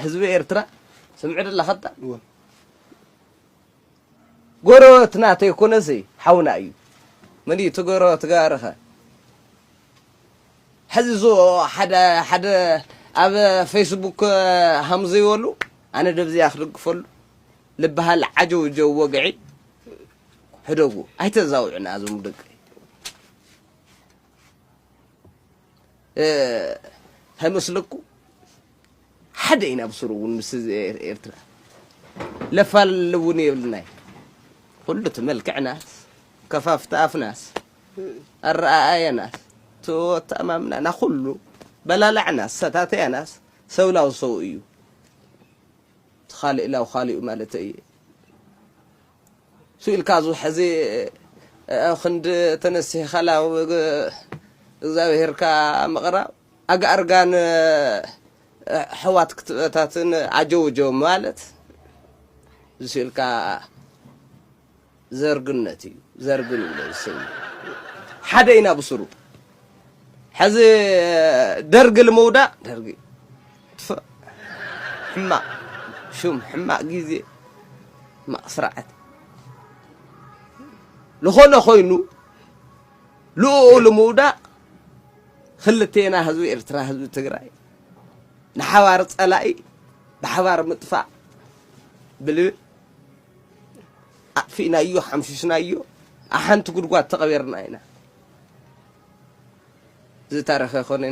ህዝቢ ኤርትራ ስምዕ ደላ ኸጣ ጎረበት ናተይ ኮነሲ ሓውና እዩ። መን እዩ እቲ ጎረበት ጋርኸ? ሕዚ ዞ ሓደ ሓደ ኣብ ፌስቡክ ሃምዘይበሉ ኣነ ደብዚያ ክድግፈሉ ልበሃል ዓጀውጀው ወግዒ ሕደጉ ኣይተዛውዕና እዞም ደቂ እ፣ ሃይመስለኩ ሓደ ኢና ብስሩ እውን ምስ ህዝቢ ኤር- ኤርትራ ለፋል እውን የብልናይ። ኩሉ እቲ መልክዕናስ ከፋፍቲ ኣፍናስ ኣረኣእያናስ ተወታማምናና ኩሉ በላላዕናስ ሰታተያናስ ሰብላው ሰው እዩ። እቲ ካልእ ኢላው ካልኡ ማለት እየ። ስኢልካ ዙ ሕዚ ክንዲ ተነሲኻ ላው እግዚኣብሄርካ ምቕራብ ኣጋኣርጋን ኣሕዋት ክትበታትን ኣጀውጀው ማለት ዝስኢልካ ዘርግነት እዩ። ዘርግን ይብሎ ዝሰይ ሓደ ኢና ብስሩ። ሕዚ ደርግ ልምውዳእ ደርግ ትፈ- ሕማቕ ሹም ሕማቕ ግዜ ሕማቕ ስርዓት ዝኾነ ኮይኑ ልኡኡ ልምውዳእ ክልቴና ህዝቢ ኤርትራ ህዝቢ ትግራይ ንሓባር ጸላኢ ብሓባር ምጥፋእ ብልብል ኣጥፊእናዮ ሓምሽሽናዮ ኣብ ሓንቲ ጉድጓድ ተቐቢርና ኢና። ዝታረኸ ኮነ